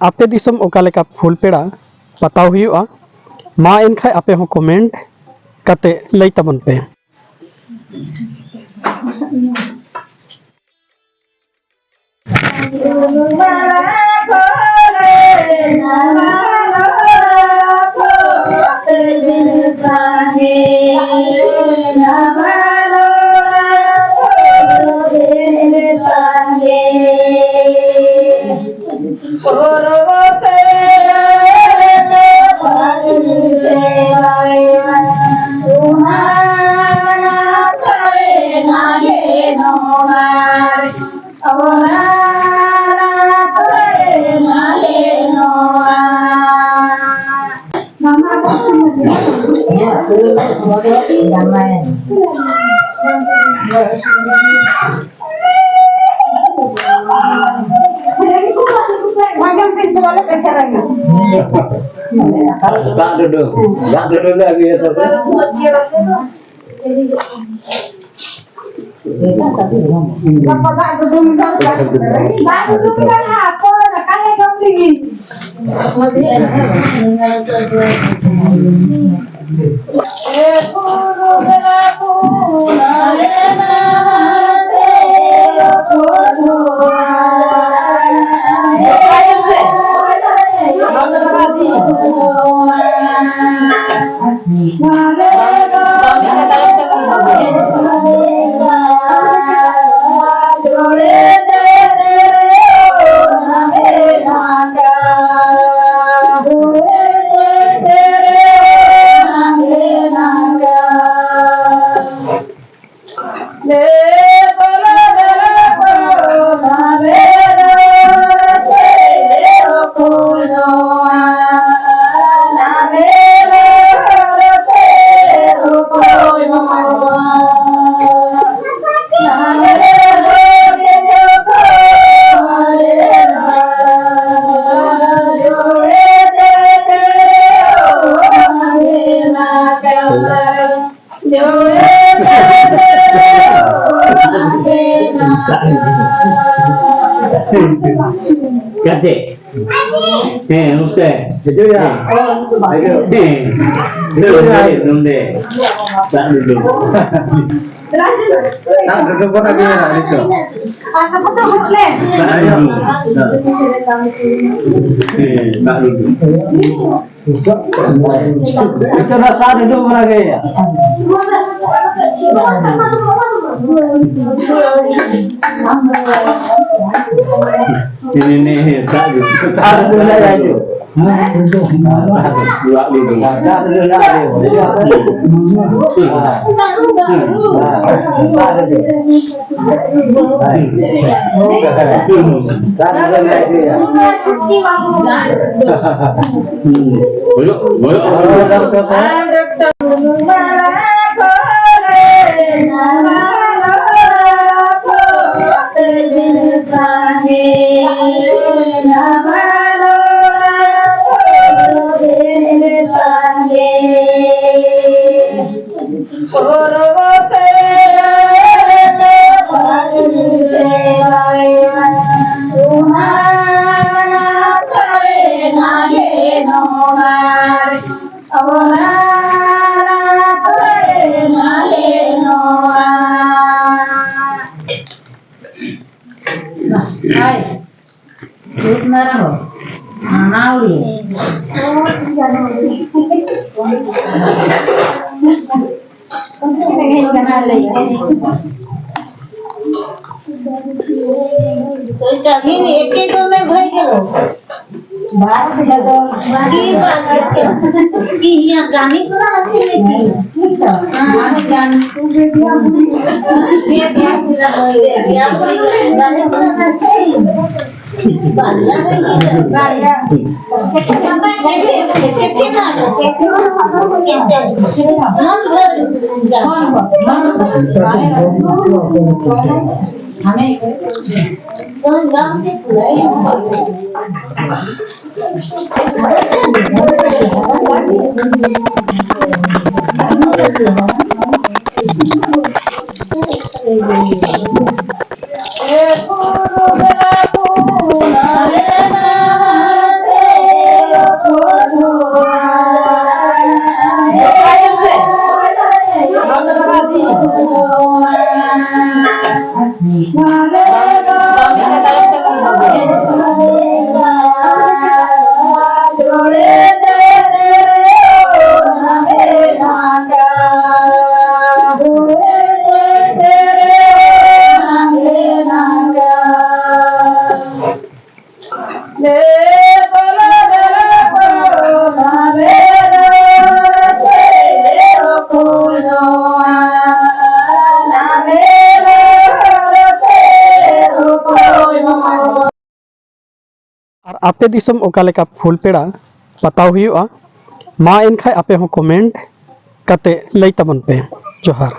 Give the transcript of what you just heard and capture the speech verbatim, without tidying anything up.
ᱟᱯᱮ ᱫᱤᱥᱚᱢ ᱚᱠᱟ ᱞᱮᱠᱟ ᱯᱷᱩᱞ ᱯᱮᱲᱟ ᱯᱟᱛᱟᱣ ᱦᱩᱭᱩᱜᱼᱟ? ᱢᱟ ᱮᱱᱠᱷᱟᱡ ᱟᱯᱮ ᱦᱚᱸ ᱠᱚᱢᱮᱱᱴ ᱠᱟᱛᱮ ᱞᱟᱹᱭ ᱛᱟᱵᱚᱱ ᱯᱮ᱾ ᱫᱟᱜ ᱰᱚᱰᱚ, ᱫᱟᱜ ᱰᱚᱰᱚ ᱞᱮ ᱟᱹᱜᱩᱭᱟ ᱛᱚᱵᱮ᱾ ᱫᱟᱜ ᱰᱚᱰᱚ ᱢᱮᱱᱟᱜᱼᱟ, ᱫᱟᱠᱟ ᱞᱮ ᱡᱚᱢ ᱞᱟᱹᱜᱤᱫ᱾ Kate. ᱦᱮᱸ, ᱱᱚᱛᱮ᱾ ᱦᱤᱡᱩᱜ ᱭᱟ᱾ ᱦᱮᱸ᱾ ᱦᱮᱸ᱾ ᱱᱚᱰᱮ, ᱱᱚᱰᱮ᱾ ᱫᱟᱜ ᱞᱩᱰᱩ᱾ ᱫᱟᱜ ᱞᱩᱰᱩ ᱠᱚ ᱞᱟᱹᱜᱤᱫ ᱢᱮᱱᱟᱜᱼᱟ ᱱᱤᱛᱚᱜ᱾ ᱫᱟᱜ ᱞᱩᱰᱩ᱾ ᱦᱮᱸ, ᱫᱟᱜ ᱞᱩᱰᱩ᱾ ᱱᱤᱛᱚᱜ ᱫᱚ ᱥᱟᱨ ᱦᱤᱡᱩᱜ ᱠᱟᱱᱟ ᱜᱮ᱾ ᱱᱮ, ᱱᱮ, ᱱᱮ, ᱦᱮᱸ, ᱫᱟᱜ ᱞᱩᱰᱩ᱾ ᱥᱟᱨ ᱦᱤᱡᱩᱜ ᱠᱟᱱᱟ ᱜᱮ᱾ ᱫᱟᱜ ᱞᱩᱰᱩ᱾ ᱫᱟᱜ ᱞᱩᱰᱩ᱾ ᱟᱭ᱾ ᱪᱮᱫ ᱢᱮᱨᱚᱢ? ᱢᱟᱱᱟᱣ ᱜᱮ᱾ तो चलिए, एक एक में भाई चलो। बारह बजे तो बारह बजे। ये गाने को ना हंसी में थी। हाँ, गाने को। ये क्या? ये क्या? गाने को ना हंसी। ᱟᱨ ᱟᱯᱮ ᱫᱤᱥᱚᱢ ᱚᱠᱟ ᱞᱮᱠᱟ ᱯᱷᱩᱞ ᱯᱮᱲᱟ ᱯᱟᱛᱟᱣ ᱦᱩᱭᱩᱜᱼᱟ? ᱢᱟ ᱮᱱᱠᱷᱟᱡ ᱟᱯᱮ ᱦᱚᱸ ᱠᱚᱢᱮᱱᱴ ᱠᱟᱛᱮ ᱞᱟᱹᱭ ᱛᱟᱵᱚᱱ ᱯᱮ᱾ ᱡᱚᱦᱟᱨ᱾